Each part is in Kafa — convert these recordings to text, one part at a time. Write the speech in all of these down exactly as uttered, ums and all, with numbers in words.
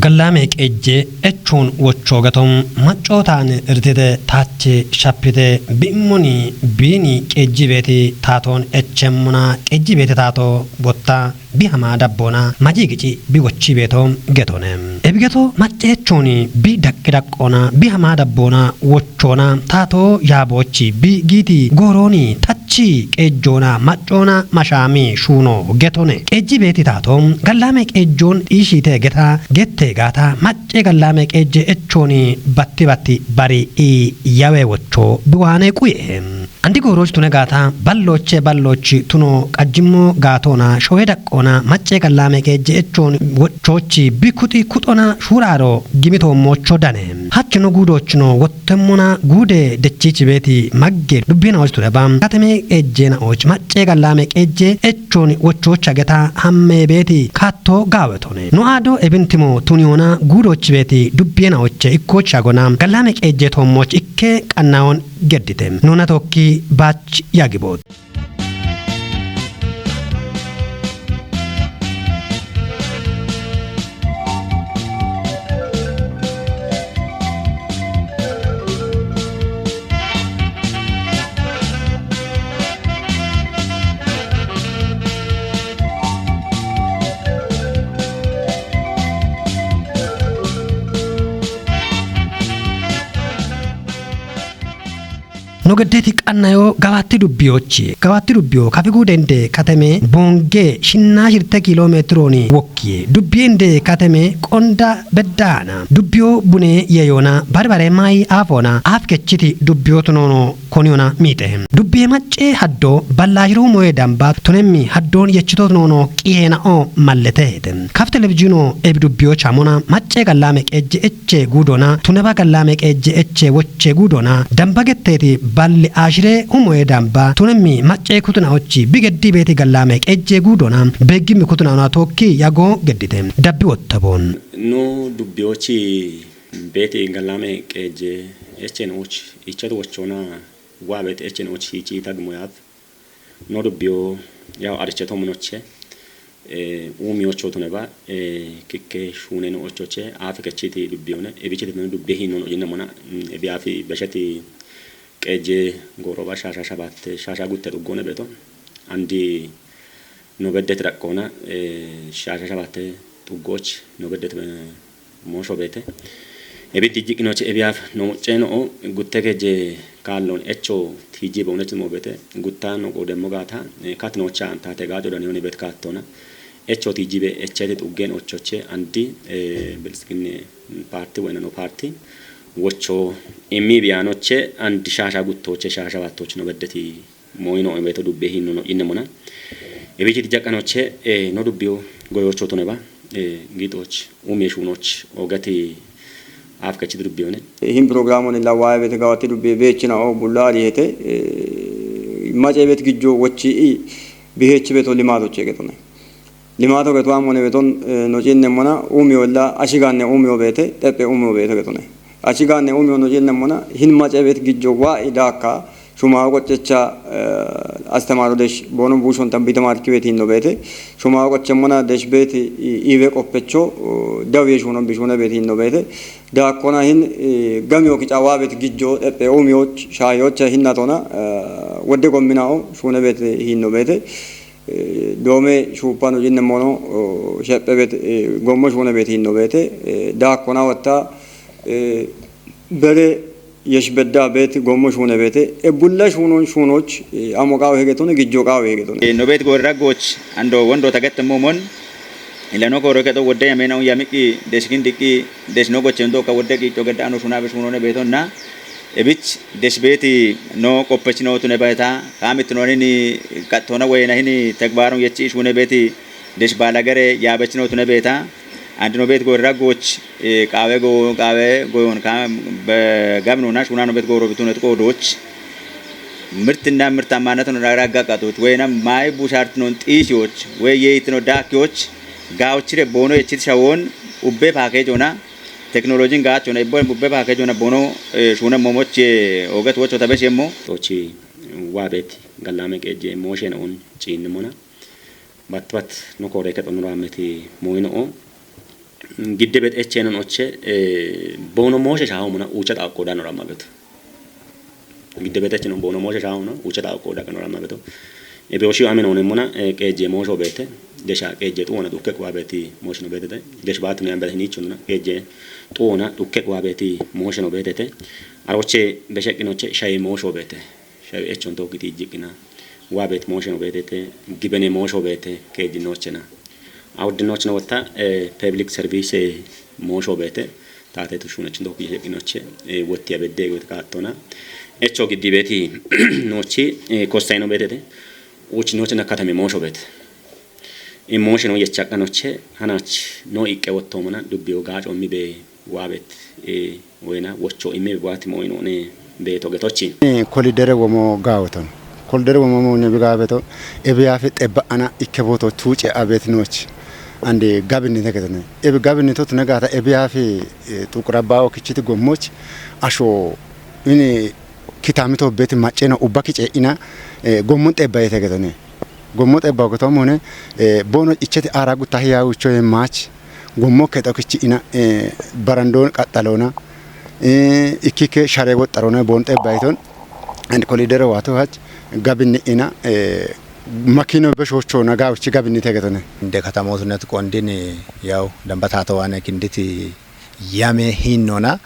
Gallaame qeejje echuun wochoo gato maccootaane ritite taache shappite bi'immoni biini qeejji beeti taatoon echemmona qeejji beeti taato botta bi hamaa dabboona majii gici bi wochii beeto getone. Ebi geto macceechooni bi daqqi daqqoona bi hamaa dabboona wochoona taatoo yaaboochi bi giiti goorooni tachi qeejjoona maccoona mashaami shuuno getone. Qeejji beeti taato gallaame qeejjoon dhiishiite geta gette gaata maccee gallaame qeejje echooni batti batti bari ii yawe wocho bi waane quye. Andi gooroochi tune gaata ballooche balloochi tuno qajjimmo gaatoona showe daqqoona maccee gallaame qeejje echooni wochoochi bi kuxi kuxona shuuraaro gimitoommoocho dane. Hachino guudoochino wottemmona guude dechiichi beeti magge dubbiinaoochi tune ba. Kateme qeejjeenaoochi maccee gallaame qeejje echooni wochoocha geta hammee beeti kaatto gaawetone. No aado ebintimo tuniyoona guudoochi beeti dubbiinaooche ikkoochi agona gallaame qeejjeetoommoochi ikke qannayoon geddite. Noona tookki baach yagiboot. No geddeeti qannayo gawaatti dubbiyoochi. Gawaatti dubbiyo kafi guudende kateme boonge shinnaa shirte kiiloo meetirooni wokkiye. Dubbiye inde kateme qonda beddaana. Dubbiyo bune yeyoona barbare mayi aafoona aaf kechiti dubbiyo tunoono koniyona miixehe. Dubbiye maccee haddo ballaashi'ruhu moye damba tunemmi haddoon yechito tunoono qiyeena oo malleteehete. Kaf televizhiino ebi dubbiyo chamona maccee gallaame qeejje eche guudona tuneba gallaame qeejje eche woche guudona damba getteeti balli aashi're humoye damba tunemmi maccee kutunaochi bi geddi beeti gallaame qeejje guudona beeggimmi kutunaona tookki yagoo geddite dabbi wottaboon. Nu dubbiyochi beeti gallaame qeejje eche nooch ichatu wochoona waa beeti eche nooch hiichi itagmo yaat. No dubbiyo yaw ariche tomunoche, eh, umiyocho tuneba, eh, kikke shuune no ochoche, afi kechiti dubbiyone, ebichiti no dubbe hinno no yinne mona, mm, ebi afi besheti qeje goroba shasha shabatte, shasha gutte duggone beto. Andi no beddet raqqona, eh, shasha shabatte tuggoch, no beddet, eh, moosho beete. Ebiddi jiqqinoche ebiyaaf no mucceno o gutte keje kaallon echo tiiji be unet mo beete. Gutta no godemmo gaata, eh, kat no cha anta te gaajo dani honi bet kaattona. Echo tiiji be echete xuggen ochoche andi, eh, bilskinne parti wena no parti. Wocho immi biyanoche andi shasha guttoche shasha battoche no beddeti. Moyino beeto dubbe hinno no inne mona. Ebichi dijaqanoche, eh, no dubbiyo goyocho tuneba, eh, gitoch, umye shunoch, ogati afkachi dubbiyo ne. Hin programon illa waye beete gawati dubbe beechina o bulla ari hete, eh, mace beet gijjo wochi i bihechi beeto limato chege tune. Limato getu amone beton, eh, no cinne mona, umyo illa ashiganne umyo beete, tepe umyo beete getune. Ashiganne umyo no cinne mona, hin mace beet gijjo wa idaka, Shuma qochecha, eh, astemaro desh bono bushon tambi tamar kibet hinno bete. Shuma qochemona desh beti i-, ibe qoppecho, o, dawiye shunon bishune beti hinno bete. Da kona hin, eh, gamyo kicawa bet gijjo, epe umyo, shayocha hinna tona, eh, wodde gommina o, shune beti hinno bete. Eh, dome shupano jinne mono, o, sheppe bet, eh, gommo shune beti hinno bete. Eh, da kona watta, eh, bere Yesh bedda beeti gommo shuune beete. E bulla shuunon shuunoch, e, amo qaawe hegetone, gijjo qaawe hegetone. E, no beet goorra gooch, ando wondo tagette momon. Ila no kooro kedo wodde yamena un yamiqqi, desh kin diqqi, desh no goche undo ka wodde qiicco gedda ano shuunabe shuunone beetonna. E bich, desh beeti no qoppechino tune beeta. Kaamit no nini qattona weyna hini tegbaaron yechi shuune beeti. Desh baalagare yaabechino tune beeta. Andi no beet goorra gooch, e, qaawe go-, qaawe goyon ka, be, gabnona shuna no beet gooro bitune tuqo dooch. Mirtinna mirtamanneton ragga qatoch. Weyna maayi bushartnon xiisiyoch. Wey yeeyitno daakiyoch. Gaawchire boono yechit shawon ubbe paakejona. Teknolojin gaachona ibbo ubbe paakejona boono, e, shuna momoch, e, oget wocho tabesh yemmo. Tochi waa beet gallame qeje mooshen un ciinnimona. Bat bat no koore kedo nura meti moyno o. Gidde bet eche non oche, eh, bono moshe shaho muna ucha ta ko dano rama beto. Gidde bet eche non bono moshe shaho muna ucha ta ko da kano rama beto. Ebe oshi ame non muna, eh, ke je mosho bete. Desha ke je tu ona dukke kwa beti mosho no bete. Desh bat ne ambe ni chuna ke je tu ona dukke kwa beti mosho no bete. Aroche beshek no che shai mosho bete. Shawi echon tokkiti ijjiqqina. Waabet mooshen obeetete, gibene moosho obeete keejjinoochena. Awuddinoochena wotta, eh, public service moosho obeete, taate tushunachin tokki jeqqinoche, eh, wotti abedde gote kaattona. Echo giddi beeti noochi, eh, kossayino beetete, uchinoochena katame moosho obeete. In mooshen oyyechaqqanoche, hanach no iqqe wottoomona, dubbiyo gaaco mi be waabet, eh, Wena wocho ime bwati mo inone beto getochi. Eh, kolidere womo gawoton. Kolidere womo mo ne gabeto. Ebe afe tebba ana ikke boto tuche abet noch. Ande gabinite getone. Ebe gabinito tune gata ebe afe, eh, tuqura bawo kichiti gommoch. Asho ini kitamito beti macena ubba kice ina, eh, gommon tebba yete getone. Gommo tebba getomone, eh, bono icheti ara gutta hiya ucho mach. Gommo ke tokkichi ina, eh, barandon qaxxalona, eh, ikkike share woxxarona, bon xebbayton, and kolidere wato hach, gabinni ina, eh, makino be shochona gawchi gabinni tegetone. Inde katamotunet qondin yaw dambatato wane kinditi yame hinona,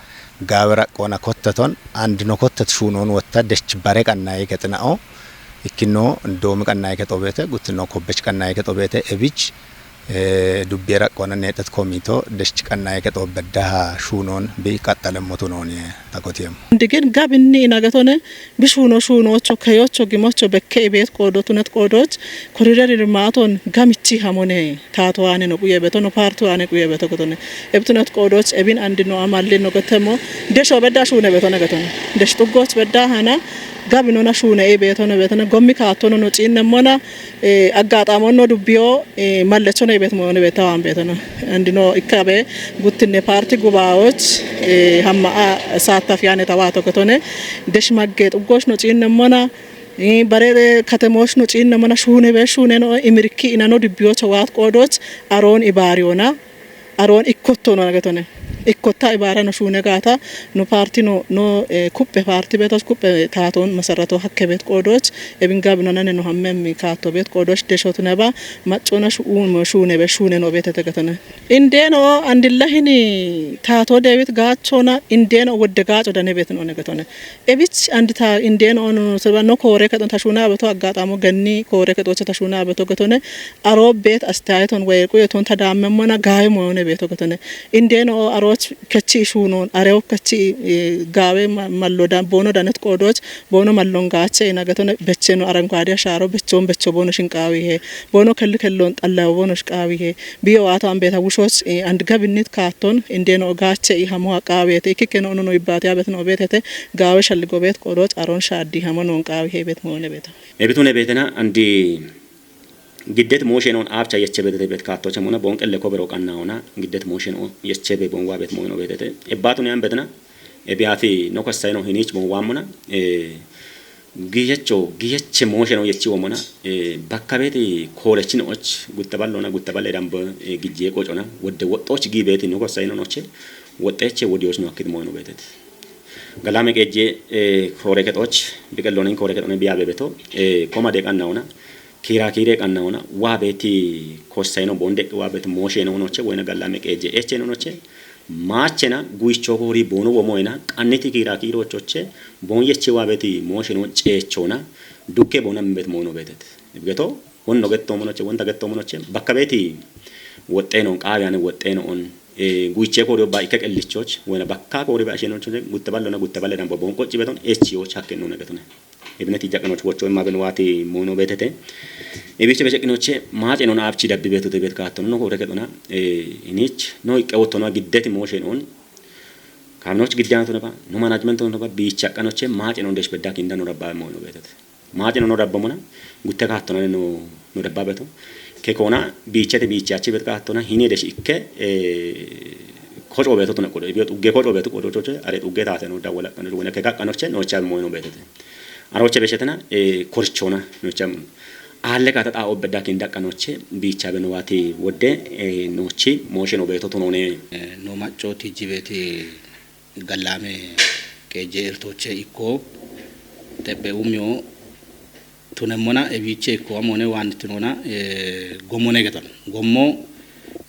gawe raqqona kotteton, and no kottet shunon wotta dech bare qannaye kexinao, ikkino doomi qannaye kexobete, guttino kobbech qannaye kexobete, ebich, Eh, dubbiye raqqoona neexxet komito deshchi qannaye kexo beddaha shuunoon bi qaxxalemmotu nooni takotiyem. Ndigin gabinni inagetone bi shuuno shuunoocho keyocho gimocho bekke ibeet qoodotunet qoodoch korider irmaaton gamichi hamone taatowaane no quye beto no paartuwaane quye beto getone. Ebtunet qoodoch ebin andi no amalli no getemo desho bedda shuune beto negetone. Desh xuggoch bedda hana gabinona shuune ibeetono beetone gommi kaattono no ciinnemmona Eh, aggaxaamonno dubbiyo, eh, mallechono ibet moyone betawa ambetono. Andino ikkabe guttinne paarti gubaa'och, eh, hamma'a saattaf yaane tawato getone. Desh magge xuggoch no ciinnemmona, eh, bare katemoch no ciinnemmona shuune be shuune no imirikki inano dubbiyocho waat qoodoch aroon ibaariyona. Aroon ikkotto no nagetone. Ikkotta ibaara no shuune gaata, no paarti no, no, eh, kuppe paarti beetoch, kuppe taatoon masarato hakke beet qoodoch, ebin gabinonane no hammem kaatto beet qoodoch, deshot neba, maccona shu-, un-, shuune be shuune no beetete getone. Indeno andilla hini taato Dewit gaachona, indeno wodde gaaco dane beet no nagetone. Ebich andi ta indeno no, no, seba no koore keton ta shuuna beto aggaxamo genni koore ketoche ta shuuna beto getone. Aro beet astayeton wey quyeton tadaammemmona gaawe moyone beeto getone. Indeno o aroch kechi ishunon, arew kechi, eh, gaawe ma-, mallo da-, boono danet qoodoch, boono mallon gaache ina getone becheno arangwaadi ashaaro bechon becho boono shinqaawihe. Boono kelli kellon xallayo boono shinqaawihe. Biyo waato ambeeta wushoch, eh, and gabinnit kaatton, indeno o gaache i hamo aqaawete. Ikkikkeno ono no ibbaati abetno beetete gaawe shalligo beet qoodoch aron shaaddi hamo non qaawihe beet moyone beeto. Ebitune beetena andi Giddet mooshen on aabcha yeche bedete bet kaattocha mona bon qelle ko bero qanna ona giddet mooshen on yeche be bon wa bet moon obetete. Ebbatu ne ambetna. Ebi afi no kasayno hinich bon wa mona. Eh, giyecho, giyeche mooshen on yechi wo mona. Eh, bakka beti korechin och gutta ballona gutta balle dambo, eh, gijje qocona. Wodde wottoch gi beti no kasayno noche. Wotteche wodi och no akit moon obetete. Galame qeje, eh, kore ketoch, biqellonen kore ketone biya bebeto. Eh, koma de qanna ona. Kiira kiire qanna ona, waa beeti kossayino bonde, waa beeti moosheno onoche, woyna gallame qeeje echen onoche, maachena guicho koori boono womoyna, qanniti kiira kiirochoche, bon yeche waa beeti moosheno ceechona, dukke bona mimbet moono beetet. Ibgeto, won no getto monoche, won ta getto monoche, bakka beeti woxxeno on, qaawiyane woxxeno on, eh, guiche koori obba ikke qellichoch, woyna bakka koori ba asheno choche, gutte ballona gutte balle dambo bon qocci beton, echi och hakke nuna getone. Ebineti jaqinoch wocho imma ben waati mono betete. Ebiche beche qinoche maace non aabchi dabbi betu te bet kaatto no kore kedona. Eh, inich no iqqe wotto no giddeti mooshe non. Kamnoch giddan to naba, no management to naba, biicha qanoche maace non desh bedda kinda no rabba mono betete. Maace non rabba mona, gutte kaatto no, no rabba beto. Ke kona biichete biichachi bet kaatto na hine desh ikke, eh, koco beto to na kodo. Ebio tugge koco beto kodo choche, are tugge taate no dawala qanoche, wona ke qanoche no cha mono betete. Aroche beshetena, eh, korchona, no cham. Aalle kaata xaa obbe dakin daqqa noche biicha benowaati wodde, eh, nochi mooshe no beeto tunone. Eh, no macco tijji beeti gallaame qeejje irtoche ikko tephe umio tunemmona ebiiche ikko amone waannitinona, eh, gommone geton. Gommo,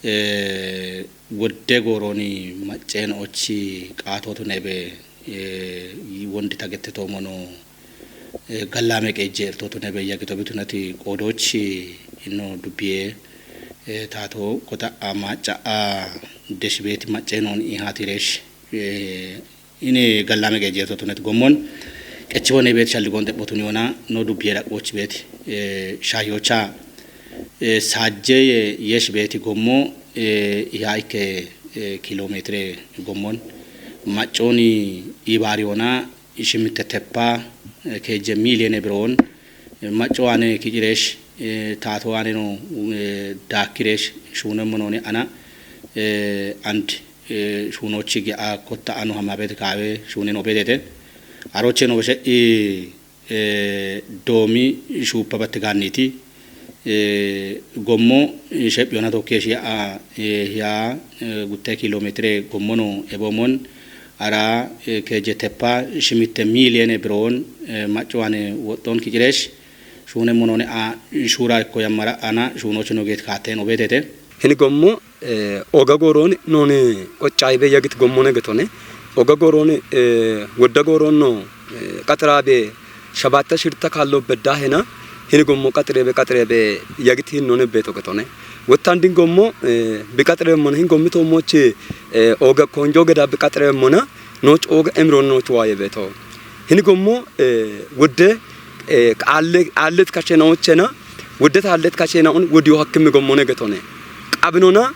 eh, wodde gooroni macceen ochi qaatootu nebe, eh, wondi tagette toomono, eh, gallaame qeejje irtootu nebe yagito bitunati qoodoochi inno dubbiye, eh, taato kota a macca a deshi beeti macceen on ihatiresh, eh, ini gallaame qeejje irtootu nati gommon qechi wone beeti shalligoon debbootun yona no dubbiye dhaqqoochi beeti, eh, shayyocha, eh, saajje ye-, yesh beeti gommo, eh, iha ikke, eh, kilomeetire gommon maccooni ibaari yona shimitte teppa, eh, keejje miiliyeene biroon, eh, macco ane kiciresh, eh, taato ane no, eh, daakkiresh shuunemmo nooni ana, eh, and, eh, shuunoochi ge'a kotta anu hamabet kaawe shuune no bedete. Aroche no beshe i, eh, doomi shuuppa batte gaanniti, eh, gommo, eh, shephiyona tokkeeshi a, eh, hiya, eh, gutte kilomeetire gommono eboomon ara, eh, keejje teppa shimitte miiliyeene biroon, eh, macco ane woxxoon kiciresh shuunemmo nooni a shuura ikko yammara ana shuunoochi no geet kaatteen obetete. Hini gommo, eh, oga goorooni nooni qoccaayibe yagit gommone getone. Oga goorooni, eh, wodda gooroon no, eh, qaxiraabe shabatta shirta kaallo beddaahena hini gommo qaxireebe qaxireebe yagit hin noone beeto getone. Wottandin gommo, eh, biqaxireemmona hin gommi toommochi, eh, oga konjo geda biqaxireemmona nooch oga emiroon nooch waaye beeto. Hini gommo, eh, wodde, eh, aalle-, aallet kache noochena, wodde taallet kache naun wodiyo hakkimmi gommone getone. Qabinona,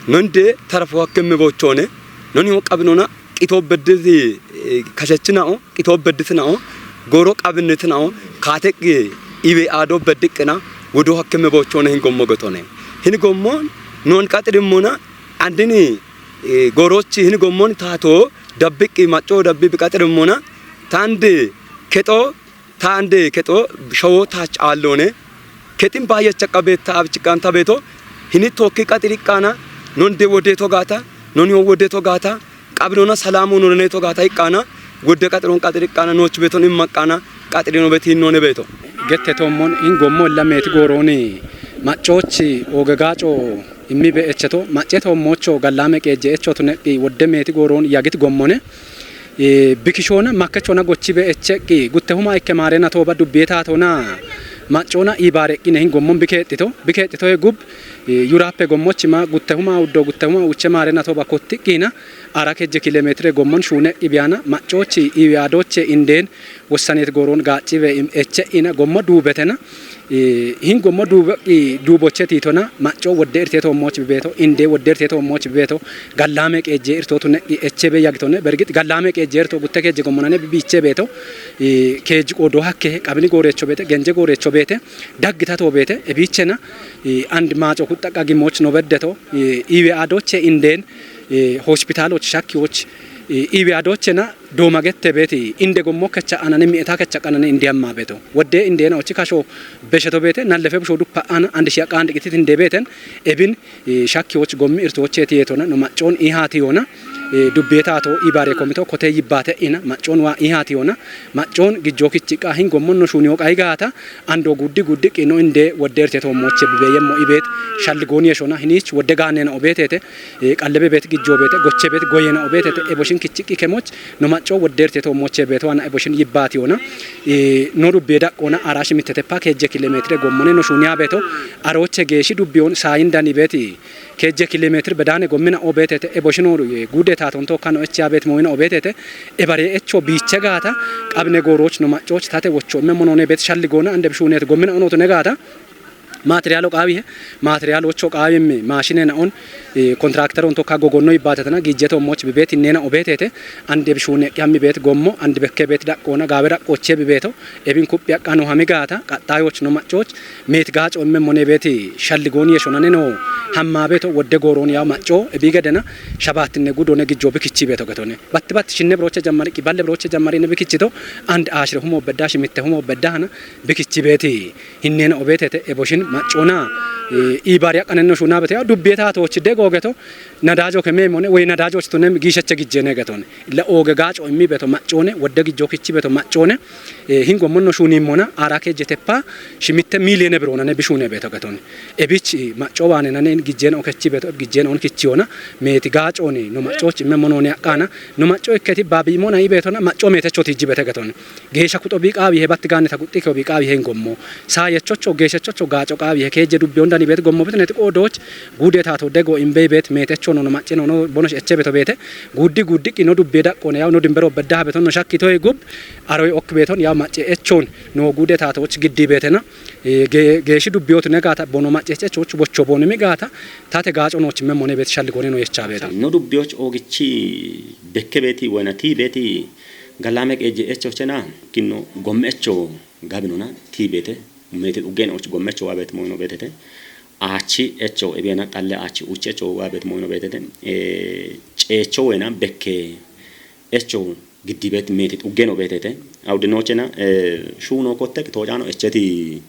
nonde tarafo hakkimmi boochoone, noniho qabinona qitoo bedditi, eh, kashechina'o, qitoo bedditina'o, gooro qabinnitina'o, kaateqqi iwe aado beddiqqina, wudu hakkime boochoone hin gommo getone. Hin gommo, non qaxirimmona, andini, eh, goorochi hin gommon taato, dabbiqqi macco dabbi biqaxirimmona, tande kexo, tande kexo, showo taach aalloone, kexin baayyacha qabetta abchiqqanta beeto, hini tokki qaxiriqqaana, nonde wodeeto gaata, noniho wodeeto gaata, qabinona salaamu nonene to gaata iqqaana, wodde qaxiron qaxir iqqaana, nooch beeton imma iqqaana, qaxirino beeti hinnoone beeto. Gette toommon in gommo illa meeti goorooni maccoochi ooge gaaco immi be echeto, macce toommoocho gallaame qeejje echotu neqqi wodde meeti gooroon yagit gommone, eh, bikishoona makkechona gochi be echeqqi gutte huma ikke maarena tooba dubbiye taatona maccoona iibaareqqine hin gommon bikeexxito, bikeexxitoye gub, eh, yuraappe gommochi ma gutte huma uddo gutte huma uche maarena tooba kottiqqina, ara kejje kilomeetire gommon shuune ibiyana, maccoochi iwi adooche indeen wossaneet gooroon gaaccibe im-, eche ina gommo duubetena, eh, hin gommo duube-, i, duuboche tiitona, maccoo wodde irtee toommooch bibeeto, indee wodde irtee toommooch bibeeto, gallaame qeejjee irtootu neqqi echebe yagitone, bergit gallaame qeejjee irtoo gutte kejje gommonane bibiche beeto, eh, keej qoodoo hakke qabini gooreecho beete, genje gooreecho beete, daggita too beete, ebiichena, eh, and maaco kuxxaqa gimooch no beddeto, eh, iwi adooche indeen, eh, hospitaaloch shakkiwoch, eh, iwi adoochena dooma gette beeti inde gommo kecha anane mi'eta kecha qanane inde amma beeto. Wodde indeena ochi kasho besheto beete, nallefe busho duppa ana and shiya qaandi qitit inde beeten, ebin, eh, shakkiwoch gommi irtooche tiyetona, no maccoon ihaati yoona, eh, dubbeetaato ibaare komito kote yibbaate ina, maccoon waa ihaati yoona, maccoon gijjoo kichiqqa hin gommonno shuuniyo qai gaata, ando guddi guddi qino inde wodde irte toommooche bibeeyemmo ibeet, shalligoon yeshona, hiniich wodde gaanena obeetete, eh, qallebe beet gijjoo beete, goche beet goyena obeetete, eboshin kichiqqi kemoch, no maccoo wodde irte toommooche beeto ana eboshin yibbaati yoona, eh, no dubbe daqqoona ara shimittete pa kejje kilomeetire gommone no shuuniya beeto, arooche geeshi dubbiyoon saayindani beeti, kejje kilomeetire bedaane gommina obeetete, eboshin oru ye gude taaton tokka no echiya beet moyina obeetete, ebare echo biiche gaata, qabne goorooch no maccooch tate wocho imme monoone beet shalligoona ande bishuuneet gommina onootu ne gaata, Maateriyaalo qaawihe, maateriyaalocho qaawimmi maashine naon, eh, kontiraakteroon tokka gogonno yibbaate tana, giijjete ommoch bibeet innena obeetete, ande bishuune eqqi hammi beet gommo, ande bekke beet daqqoona, gaawe daqqooche bibeeto, ebin kuphi aqqano hami gaata, qaxxaayoch no maccoch, meet gaaco imme mone beet shalligoon ye shonane no, hamma beeto wodde gooroon yaw macco, ebi gedena, shabaattinne gudone gijjo bikichi beeto getone. Batti batti shinne birooche jammari, qiballe birooche jammari ne bikichito, and aashire humo bedda, shimitte humo bedda hana, bikichi beeti. Hinnena obeetete eboshin maccoona, eh, iibari aqqanenno shuuna beto, yaw dubbiye taatoochi de googeto, nadaajo keme mone, woy nadaajoch tunem giisheche gijjene getone. Illa ooge gaaco immi beto maccoone, wodde gijjo kichi beto maccoone, eh, hingo monno shuunimmona, aara keejje teppa, shimitte miiliyoone biroona ne bishuune beto getone. Ebich, eh, macco waane nane gijjeen okechi beto, gijjeen on kichiyoona, meeti gaacooni, no maccoch imme monooni aqqaana, no macco ikketi baabiimona i betona, macco meetechoti ijji bete getone. Geeshsha kuxo bii qaawihe batti gaannita guxxi keho bii qaawihe hingommo. Saa yechocho, geeshshachocho, gaaco qaawihe keejje dubbi ondani beet gommo bitine xiqoo dooch guude taato dego imbey beet meetecho nono macce nono bonosh eche beto beete guuddi guuddi qino dubbe daqqoone yaw no dimbero beddaha betonno shakki toye gub aroy ok beeton yaw macce echon no guude taatooch giddi beetena, eh, ge-, geeshshi dubbiyotu ne gaata bono macce echoch bocho boonimi gaata tate gaaco noochimme mone beet shalli gone no yechaa beeto. No dubbiyoch oogichi bekke beeti woyna tii beeti Gallame qeejje echo chena kinno gomme echo gabinona tii beete meeti uggen och gomme echo waa beet moyno beetete. Aachi echo ebiena qalle aachi uchi echo waa beet moyno beetete. Eh, ceecho wena bekke echo giddi beet meeti uggen o beetete. Awdino chena, eh, shuuno kotte toocano echeti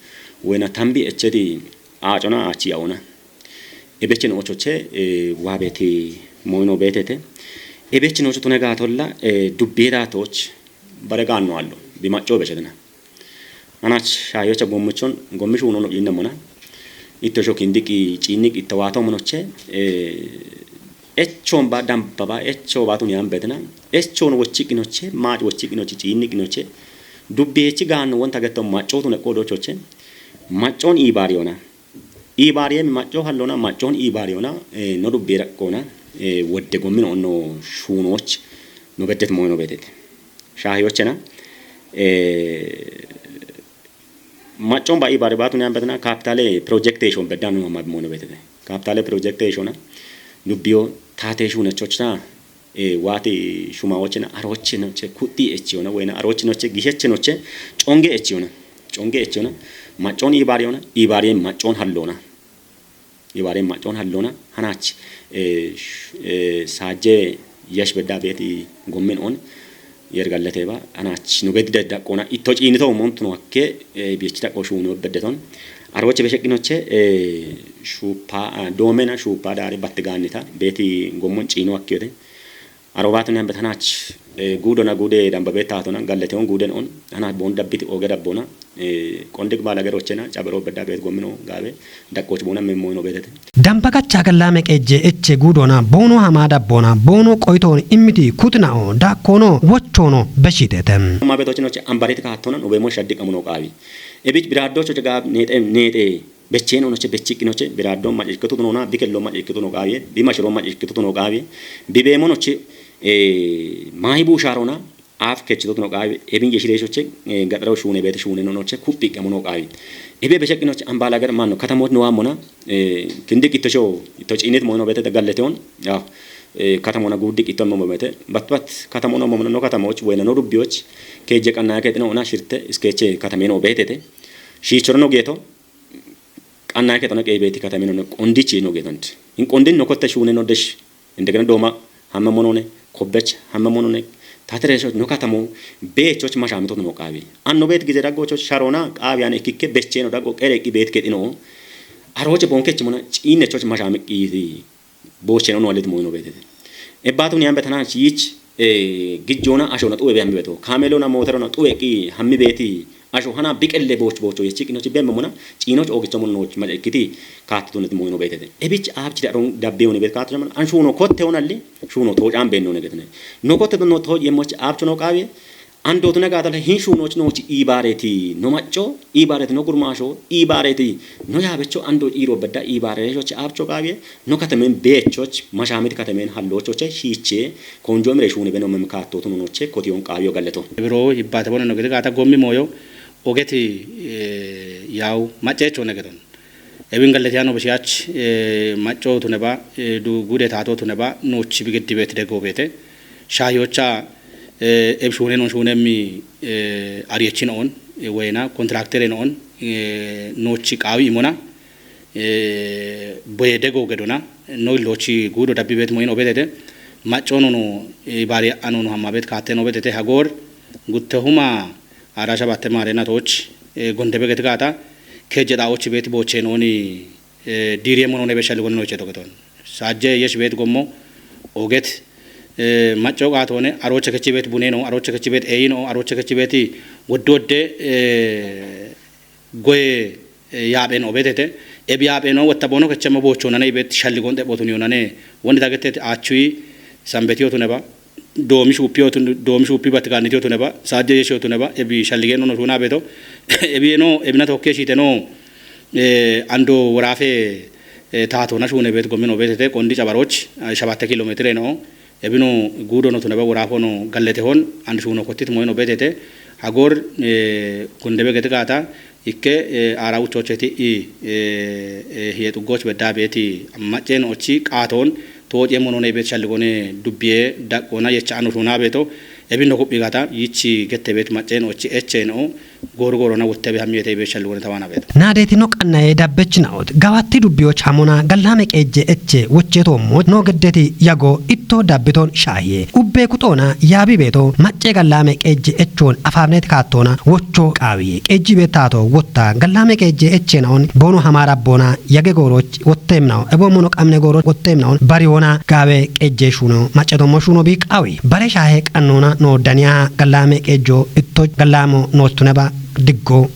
wena tambi echeti aacona aachi yaona. Ebechino ochoche, eh, waa beeti moyno beetete. Ebechino ocho tune gaatolla, eh, dubbiye daatooch bare gaanno allo. Bimacco bechetina. Anach shaayocha gommichon, gommishu unono innemona. Itto shoki indiki ciinnik ittawaato monoche, eh, echon ba dambaba, echo baatun yaan betina. Echon wochiqinoche, maaj wochiqinoche, ciinniqinoche. Dubbiyechi gaanno wonta getto maccotun eqqo doochoche. Maccon iibaariyona. Iibaariyemi macco hallona, maccon iibaariyona, eh, no dubbiye daqqoona, eh, wodde gommino onno shuunooch no beddet moyno beetete. Shaahiyochena, eh, maccon ba iibaari baatun yaan betina kapitaale projekteeshon beddaanu hamma moyno beetete. Kapitaale projekteeshona dubbiyo taate shuunechochna, eh, waati shumawochena arochenoche kutti echiyona wena arochenoche gishechenoche conge echiyona. Conge echiyona. Maccon iibaariyona, iibaariye maccon hallona. Iibaariye maccon hallona. Hanach, eh, sh-, eh, saajje yesh bedda beeti gommin on yergalleteba. Hanach no beddi daqqoona itto ciinito montuno hakke, eh, biyechi daqqo shuuno beddeton. Aroche besheqinoche, eh, shuupa, ah, doomena shuupa daari batte gaannita beeti gommon ciino hakkiyode. Arobaatun yaan betanach, eh, guudona guude dambabee taatona, galleteon guuden on, hanach boon dabbiti ooge dabbona, eh, qondik baala gerochena, cabero bedda beet gomino gaabe, daqqooch boona memmoyno beetete. Dambagacha gallaame qeejje eche guudona, boono hamaa dabbona, boono qoytoon immiti kutnao, dakkoono wochoono beshitete. Ma betochinoche ambariti kaatona, ubeemo shaddi qamuno qaawi. Ebich biraaddochoche gaab neexe, neexe, Becheenonoche, bechiqqinoche, biraaddo macciishshitutu noona, bikello macciishshitutu no qaawiye, bimashiro macciishshitutu no qaawiye, bibeemonoche, eh, maayi buushaarona, aaf kechitutu no qaawiye, ebin yeshireeshoche, eh, gaxareho shuune beete shuune nonoche, kuphi iqqamo no qaawiye. Ebe besheqqinoche, ambaala gar manno, katamoch no waammona, eh, kindi qittocho, itto ciinit moyno beete galleteon, yaw, eh, katamona guuddi qitto mo beete, bat bat, katamona mo no katamoch, wena no dubbiyoch, keejje qannaake xino ona shirte, iskeche katameno beetete, shiichoro no geeto, Qannaake tona qeebeeti katamino ne qondichi no geetonti. In qondin no kotte shuune no desh. Indegena dooma hamme monone, kobbech hamme monone, tatereesho no katamo beechoch mashaamito no qaawi. Anno beet gize daggocho sharona qaawi ane ikkikke becheeno daggo qereqqi beet gedhino. Arooche bonkechi mona ciinnechoch mashaamiqqi yiti. Boocheno no alet moyino beetete. Ebbaatun yaan betanach yich, eh, gijjoona ashona xuwe be hammi beto. Kaameelona mooterona xuwe qi hammi beeti asho hana biqelle booch boocho yechiqinochi bemme mona ciinoch oogicho mon nooch maca ikkiti kaattutunet moyino beetete. Ebich aabchi dadhon dabbeewoni beet kaattucha mona an shuuno kotte honalli shuuno toocaan beenno negetene. No kotte no tooc yemmoch aabcho no qaawiye Andootu nagaatale hin shuunooch noochi iibaareeti no macco, iibaareeti no gurmaasho, iibaareeti no yaabecho andoo iiroo bedda iibaareeshoch aabcho qaawiye no katamen beechoch mashaamit katamen halloochoche shiichee konjoo mire shuune beno mem kaattootu nonoche kotiyoon qaawiyo galleto. Biroo hibbaate bono no gede gaata gommi mooyo ogeti, eh, yaawu macceecho negeton. Ebin galletiya no besiyachi, eh, macco tuneba, eh, du gude tato tuneba, nochi bigeddi beti dego bete. Shahiyocha, eh, eb shune non shunemmi, eh, ariyechin on, eh, wena, kontraktere non, eh, nochi qawi imona, eh, boye dego gedona, no lochi gudo dabbi bet moyin obetete, macco no no, eh, bari ano no hamma bet katte no obetete, hagor, gutte huma, ara shabatte mare na toch, eh, gonde beget gata, kejeda ochi bet boche noni, eh, diriye mono ne beshal gon noche dogeton. Sajje yesh bet gommo, oget, eh, macco gatone, aroche kechi bet buneno, aroche kechi bet eyino, aroche kechi beti wodde wodde, eh, goye, eh, yaben obetete, ebi yaben o wotta bono kechema bocho nane ibet shalli gon debotun yonane, wondi dagete achui, sambeti otuneba, domi shupi otun, domi shupi batganiti otuneba, sajje yesh otuneba, ebi shalli gen no tuna beto, ebi no, ebi na tokke shite no, eh, ando worafe, eh, tato na shune bet gomin obetete, kondi cabaroch, eh, shabatte kilometre no, ebino gudo no tuneba worafono gallete hon, and shuno kottit moyin obetete, hagor, eh, kundebe gete gata, ikke, eh, ara uchocheti i, eh, eh, hiye tuggoch bedda beti, maccen ochi qaton, toje mono ne bet shalligone dubbiye, daqqona yecha ano tuna beto, ebino kubbi gata, yichi gette bet maccen ochi echen o, goru gorona wotte be hamiyete be shalligone tawana beto. Naadetino qannaye dabbechinaot, gawatti dubbiyoch hamona gallame qeejje eche wochetoommo, no geddeti yago itto dabbiton shaahiye. Ubbe kuxoona yaabi beeto, macce gallame qeejje echoon afaabnet kaattoona wocho qaawiye. Qeejji beettaato wotta, gallame qeejje echeenaon, boono hamaara boona, yage gooroch wotteemnaon, ebo mono qamne gooroch wotteemnaon, bariyoona gaawe qeejje shuuno, macce tommo shuuno bi qaawi. Bare shaahe qannoona no daniya gallame qeejjo itto gallamo noottuneba diggo.